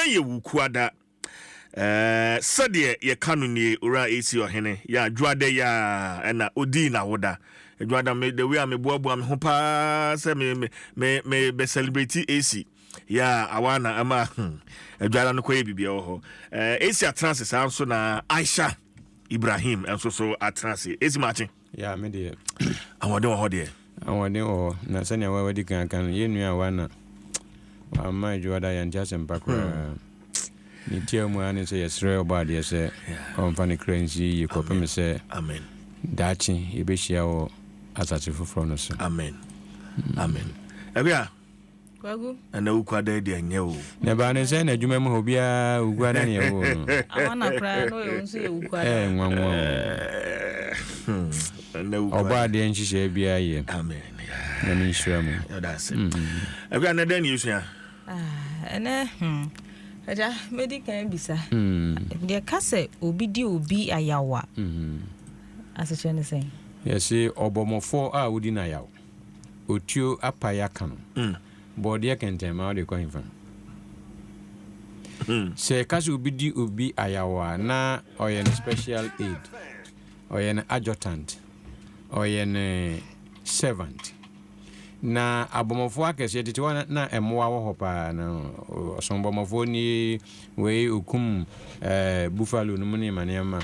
Ɛnɛ yɛ Wukuada. Sɛdeɛ yɛka no nie, Owura AC Ɔhene, yɛ adwoada yi a ɛna ɔdii n'awoda. Adwoada me, the way a meboaboa me ho paa sɛ me me me me bɛ celebrate AC. Yɛ a awa na ama adwoada no kɔyɛ biribi wɔ hɔ. AC atena ase saa nso na Aisha Ibrahim nso so atena ase. AC Maakye. Ya, me deɛ. Ahoɔden wɔ hɔ deɛ. Ahoɔden wɔ hɔ. Na sɛnea wadi kan aka no, yɛn nua a wana wamma adwoada yɛnte asɛmpa koraa. Ne tiaa mu ara ne sɛ yɛsrɛ Ɔbɔadeɛ sɛ ɔmfa ne kra nsie yie kɔpem sɛ daakye yɛbɛhyia wɔ asase foforɔ no so. Amen. Amen. Awia. Kwaku. Ɛna wukua da deɛ nyɛ o. Na ɛbaa ne sɛ na adwuma mu hɔ obiara wukua da ne ɛwɔ no. Awa na koraa na ɔyɛ nso yɛ wukua da. Ɛɛ nwanwa o. Ɛna wukua. Ɔbɔadeɛ nhyehyɛɛ biara yɛ. Amen. Nyame nhyira mu. Yɛda ase. Awia na dɛn ne yɛsua? Ɛnɛ agya mɛdi kan bisa. Deɛ ka sɛ obi di obi ayaw a, asekyerɛ ne sɛn? Yɛse ɔbɔmmɔfoɔ a wodi no ayaw, otuo apae aka no, bɔɔdeɛ kɛntɛnma wode kɔ hefa? Sɛ yɛka sɛ obi di obi ayaw a, na ɔyɛ no special aid, ɔyɛ no adjutant, ɔyɛ no servant. Na abɔmmɔfoɔ akɛseɛ tete hɔ na mmoa wɔ hɔ paa na ɔsom bɔmmɔfoɔ nie wei okum buffalo no mu ne nneɛma.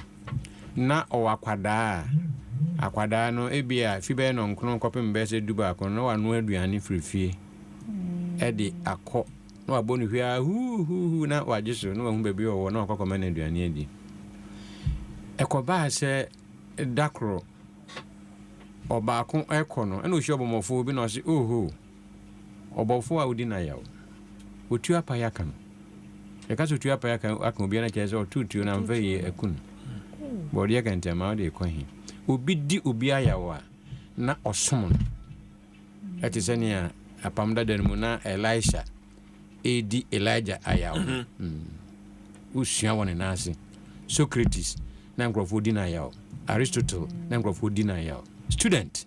Na ɔwɔ akwadaa a akwadaa no ebi a fi bɛyɛ nɔnkron kɔpem bɛyɛ sɛ 11 no na wanoa aduane firi fie ɛde akɔ na wabɔ no hwia huuhuuhu na wagye so na wahu baabi a ɔwɔ na wakɔ akɔma no aduane adi. Ɛkɔbaa sɛ da koro ɔbaako rekɔ no, ɛna ɔhyia ɔbɔmmɔfoɔ bi na ɔse, Oho, ɔbɔfoɔ a wodi no ayaw, ɔtuo apae aka no. Yɛka sɛ ɔtuo apae aka, aka obi a na kyerɛ sɛ ɔtoo tuo no amfa yie aku no. Bɔɔdeɛ kɛntɛnma wode rekɔ he? Obi di obi ayaw a, na ɔsom no. Ɛte sɛ nea Apam Dada no mu na Elisha redi Elijah ayaw no. Wosua wɔ ne nan ase. Socrates, na nkurɔfoɔ di no ayaw. Aristotle, na nkurɔfoɔ di no ayaw. Student.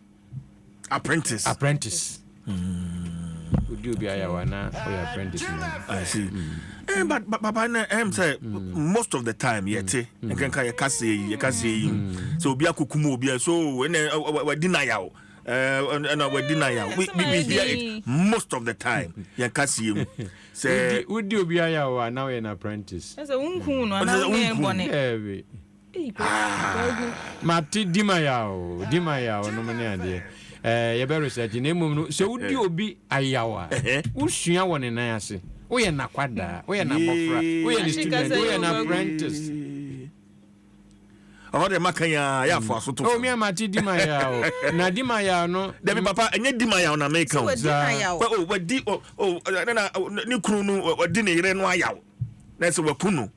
Apprentice. Apprentice. Wodi obi ayaw a na ɔyɛ apprentice no. I see. But, but papa na sɛ most of the time yɛte nkanka yɛka seɛ yi yɛka seɛ yi sɛ obi akokum obi a so ɛnɛ wadi no ayaw ɛna wadi no ayaw, we hear it most of the time yɛka seɛ mu sɛ Wodi obi ayaw a na ɔyɛ no apprentice. Ɛsɛ wonkum no anaa wonyɛ bɔne. Ɛbi. Mate di ma yaw, di ma yaw nom ne adeɛ. Yɛbɛ research na mmom no sɛ wodi obi ayaw a wosua wɔ ne nan ase. Woyɛ n'akwadaa, woyɛ n'abɔfra, woyɛ ne student, woyɛ n'apprentice. Ɔhɔ deɛ maka yi a yɛ afɔ aso to. Oh, mi a mate di ma yaw. Na di ma yaw no. Dabi papa, ɛnyɛ di ma yaw na meka o. Wadi na yaw. Oh, wadi oh oh na ne kunu no wadi ne yere no ayaw. Na sɛ waku no.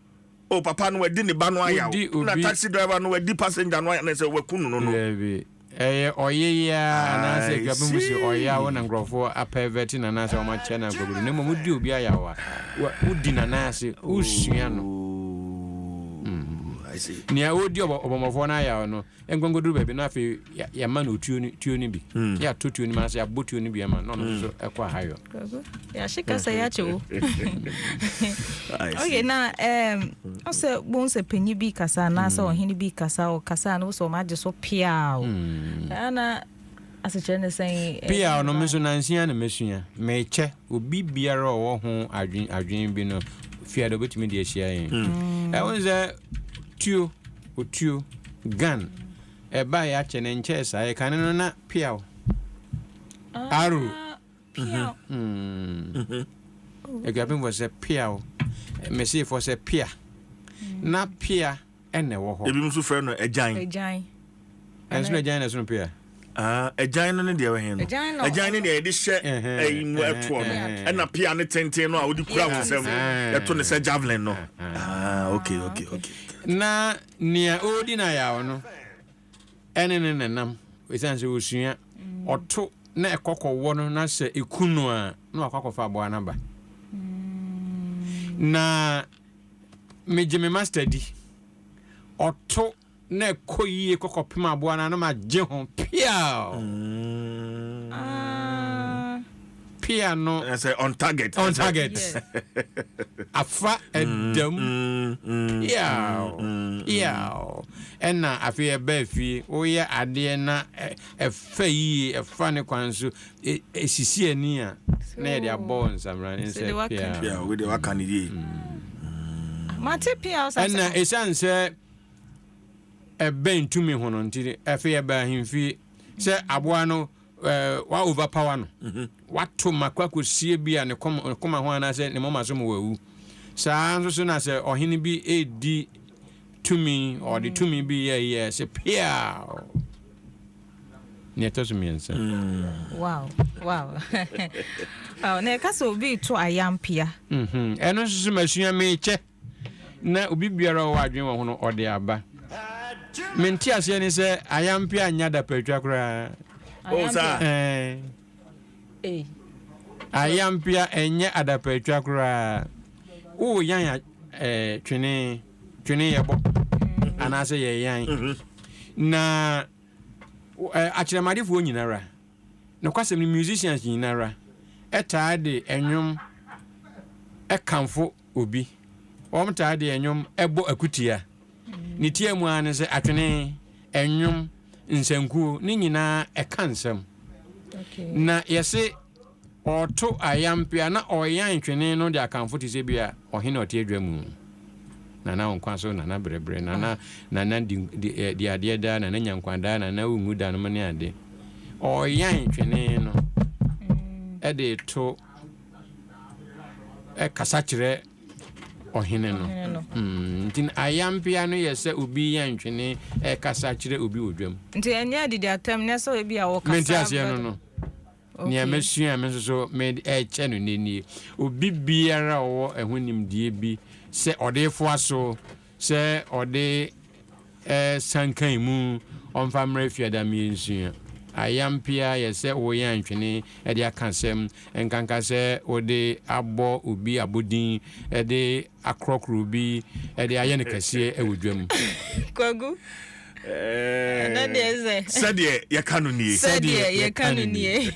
Oh, papa no wadi ne ba no ayaw. Na taxi driver no wadi passenger no ayaw na sɛ waku no no. Dabi. Ɛyɛ ɔyeyɛ anaasɛ akuapem mu sɛ ɔyaw na nkurɔfoɔ apɛvɛte no anaasɛ wɔakyɛ no akɔgudu na mmom wodi obi ayaw a wodi n'anan wosua no. Nea ɔredi ɔbɔmmɔfoɔ no ayaw no nkɔnkɔduru baabi na afei yɛma no tuo no tuo no bi. Yɛato tuo no mu anaasɛ yɛabɔ tuo no bi ama no na ɔno nso ɛkɔ ahayɔ. Yɛahye kasa yɛakyɛ wo. Okay, na ɔsɛ bohu sɛ panyin bi kasa anaasɛ ɔhene bi kasa ɔkasa na wosɛ ɔma agye so piaw. Ana asekyerɛ ne sɛn? Piaw no me nso nansia na mesua. Mekyɛ obi biara a ɔwɔ ho adwen adwen bi no fiada obetumi de ahyia yɛn. Ɛho sɛ tuo otuo gun ɛbaa yɛ akyɛ ne nkyɛɛ saa yɛ kane no na piaw. Arrow. Piaw. Akuapemfoɔ sɛ piaw. Meseefoɔ sɛ pia. Na pia ɛna ɛwɔ hɔ. Ebi nso frɛ no agyan. Agyan. Ɛnso na agyan na ɛsono pia. Agyan no ne deɛ ɛwɔ he no. Agyan ne deɛ yɛde hyɛ ɛyi mu ɛtoɔ no. Ɛna pia ne tenten no a wode kura wo nsam ɛto ne sɛ javelin no. Okay okay okay. Na nea ɔredi no ayaw no ɛne ne nenam ɛsiane sɛ ɔsua ɔto na ɛkɔ kɔwɔ no na sɛ ɛku no a na wakɔ akɔfa aboa no aba. Na megye me master di ɔto na ɛkɔ yie kɔkɔpem aboa no a na magye ho piaw. Pia no. Sɛ on target. On target. Afa ɛdam. Piaw piaw. Ɛna afei ɛbaa fie, woyɛ adeɛ na ɛfa yie, ɛfa ne kwan so, ɛsisi ani a, na yɛde abɔ wo nsamran Sɛ sɛ deɛ waka. piaw. Pia wei deɛ waka ne yie. Mate piaw sa. Ɛna ɛsiane sɛ ɛbɛn tumi ho no nti, afei ɛbaa ahemfie sɛ aboa no wa overpower no, wato mako akɔsie bi a ne kɔma ho anaasɛ ne mɔma so ma wawu. Saa nso so na sɛ ɔhene bi ɛdi tumi, ɔde tumi bi yɛyɛ sɛ piaw. Neɛ ɛtɔ so 3. Wow. Na ɛka sɛ obi to ayampia. Ɛno nso so masua, mekyɛ na obi biara a ɔwɔ adwene wɔ ho no ɔde aba. Mente aseɛ ne sɛ ayampia anya dapatwa koraa. Oh, saa. Ei. Ayampia ɛnyɛ adapatwa koraa. Woyan twene, twene yɛbɔ anaasɛ yɛyan na akyerɛmadefoɔ nyinara, nokwasɛm no, musicians nyinara ɛtaa de ɛnwom ɛkamfo obi, wɔn taa de ɛnwom ɛbɔ akutia. Ne tia mu ara ne sɛ atwene, ɛnwom, nsankuo ne nyinaa ɛka nsɛm. Na yɛse ɔto ayampia na ɔyan twene no de akamfo te sɛ bi a ɔhene a ɔte adwa mu, nana nkwa so, nana brɛbrɛ, nana, nana di adeɛ daa, nana nya nkwa daa, nana wongu da no mu ne ade. Ɔyan twene no ɛde to ɛkasa kyerɛ ɔhene no. Ɔhene no. Nti ayampia no yɛ sɛ obi yan twene ɛkasa kyerɛ obi wɔ dwam. Nti ɛnyɛ adidi atɛm, nyɛ sɛ ebi a wɔkasa. Mente aseɛ no. Nea masua me nso so me ɛkyɛ no n'anie, obi biara a ɔwɔ ɛho nimdeɛ bi sɛ ɔde foa so, sɛ ɔde sankan mu, ɔmfa mmerɛ fiada mmiɛnsua. Ayampia yɛ sɛ woyɛ antwene ɛde aka asɛm, nkanka sɛ wode abɔ obi abɔdin, ɛde akorɔkorɔ obi, ɛde ayɛ no kɛseɛ ɛwɔ dwam. Kwagu. Ɛno deɛ sɛ Sɛdeɛ yɛka no nie. Sɛdeɛ yɛka no nie.